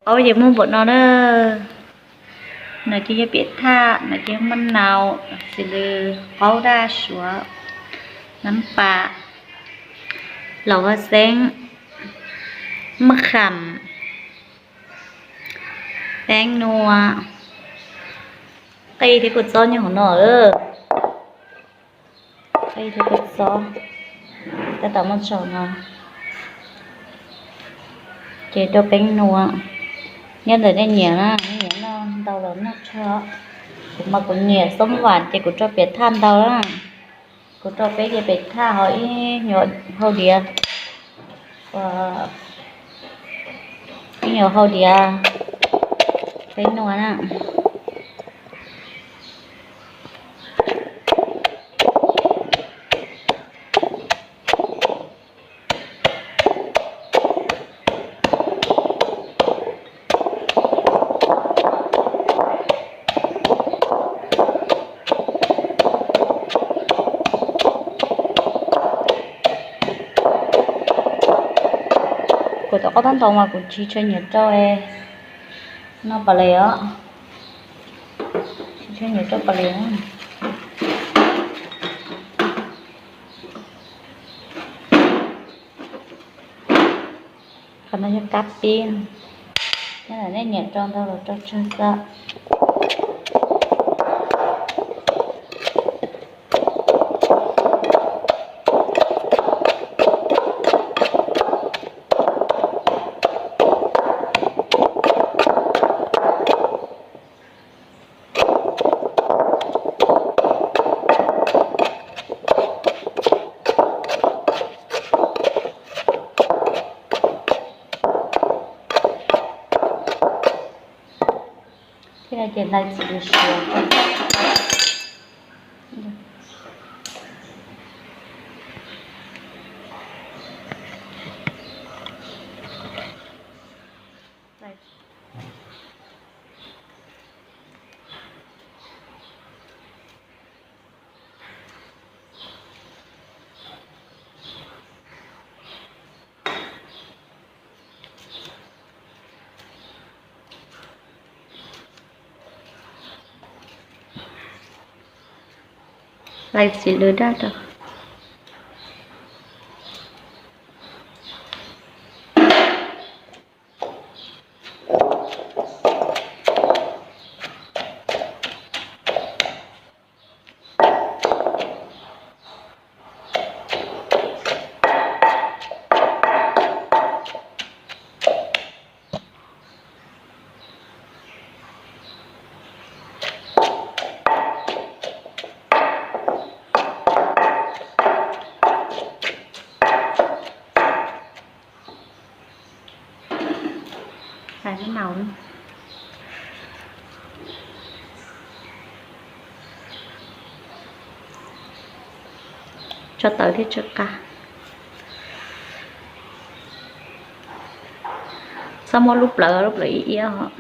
Qaub ces muaj npaum no na. No ces yog piam thaj, no ces muaj nau, xws li qaub, daj suav, nab pas, laum vaj xeeb, maj kham, peeb nua, qij thiab kua txob nyob hauv no. Qij thiab kua txob tab tom muaj tsaug no. Ces rau peeb nua. Nyob ntawm nej nyiam na, nej nyiam noj ntau los noj tsawg. Kuv mas kuv nyiam xoob vam ces kuv rau piam thaj ntau na. Kuv rau peb diav piam thaj ho ib nyuag hau diav, ib nyuag hau diav peeb nua na. Kuv tus qaub tab ntau mas kuv tsis tshua nyiam rau noj pas les os. Tsis tshua nyiam rau pas les. Qhov no yog kab pib. Nyob ntawm nej nyiam rau ntau los rau tsawg xwb. Thiab no ces hlais txiv lws siav. Hlais txiv lws daj rau. Hlais nau. Tso tawv thiab tso qab. Txhob muab lub plawv, lub plawv ib iab os.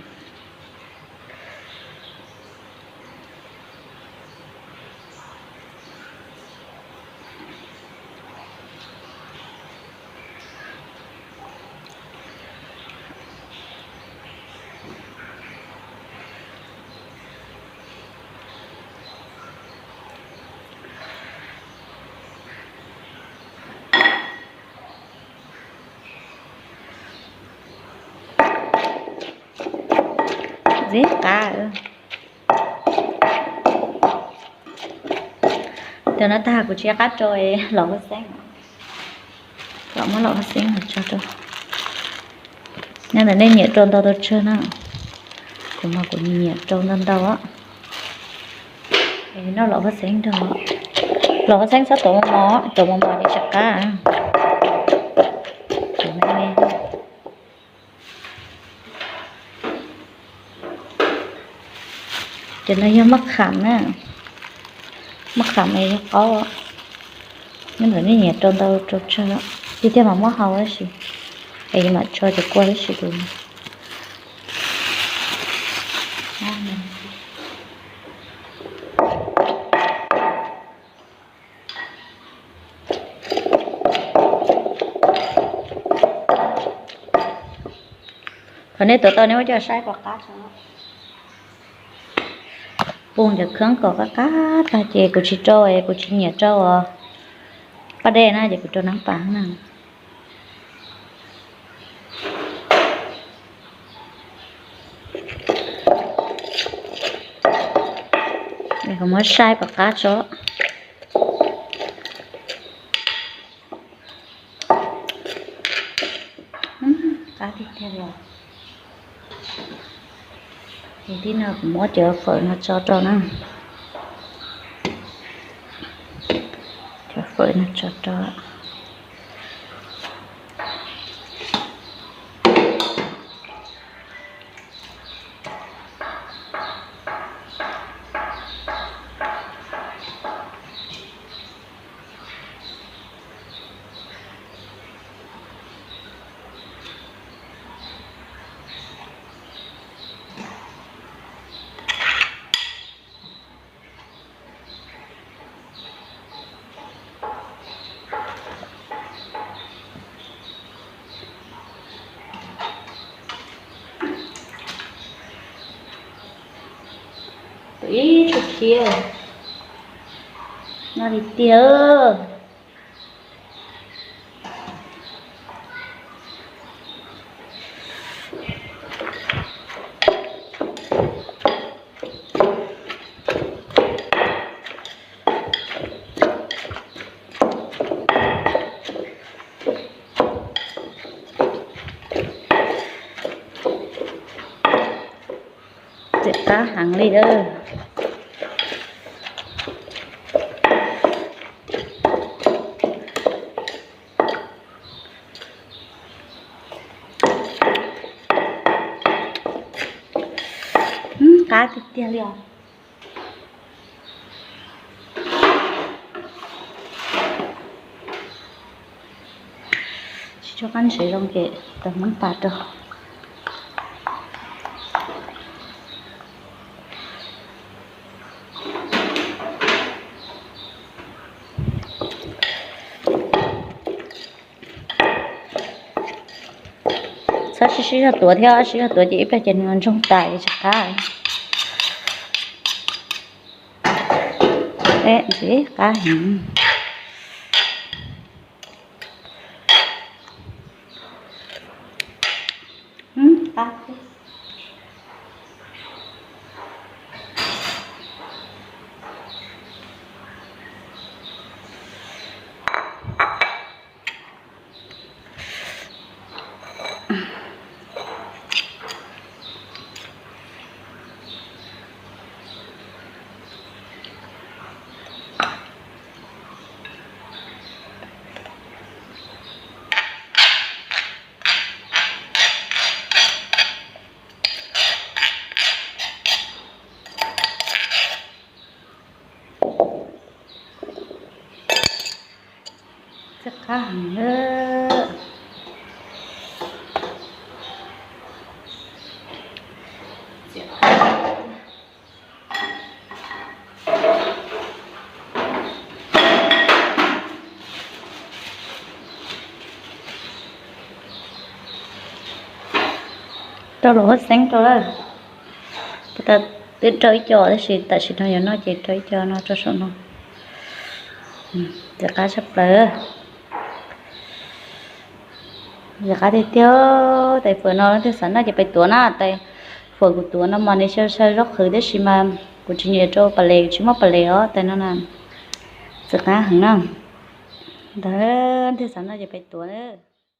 Ntxim qab. Cov no tag kuv tsis qab rau lom huab xeeb. Kom muab lom huab xeeb no tso rau. Nyob ntawm nej nyiam rau ntau rau tsawg na. Kuv mas kuv nyiam rau ntau ntau. Noj lom huab xeeb nrog. Lom huab xeeb txhob tuav mos mos, tuav mos mos ces tsis qab. Tuav me me. Cov no yog maj kham na, maj kham es yog qaub. Nyob ntawm nej nyiam rau ntau rau tsawg, tiag tiag mas muab hau tab sis es mam tso cov kua tab sis tus Nej tuav tau nej muab coj saib kom qab tso. Pum cov khab kom qab qab tag ces kuv tsis rau, kuv tsis nyiam rau paj dej na, ces kuv rau nab pas na. Kuv muab saib kom qab tso. Qab tiag tiag li. Ces tib no kuv muab cov fawm no tso rau na. Cov fawm no tso rau. Tus ib tug khiav no li tiag. Txiv qab heev li lawm. Qab tiag tiag li os. Tsis tso qab ntsev zoo ces tau hmoob tas rau. Txhob sib sib zog tuav thiab, sib zog tuav ces ib pliag ces nws ntsoog tas ces tsis qab. Ntxiv qab heev. Qab. Txiv qab heev lawm. Rau lub huab xeeb rau lawm. Twb rau ib co tab sis tam sim no yuav noj ces rau ib co no rau saum no. Txiv qab tshaj plaws. Txiv qab tiag tiag. Tais fawm no leej twg xav noj ces pais tuav na. Tais fawm kuv tuav no mas nws xyaw xyaw zaub qhwv tab sis mas kuv tsis nyiam rau pas les, kuv tsis muaj pas les os. Tais no na, txiv qab heev na. Ntawd leej twg xav noj ces pais tuav na.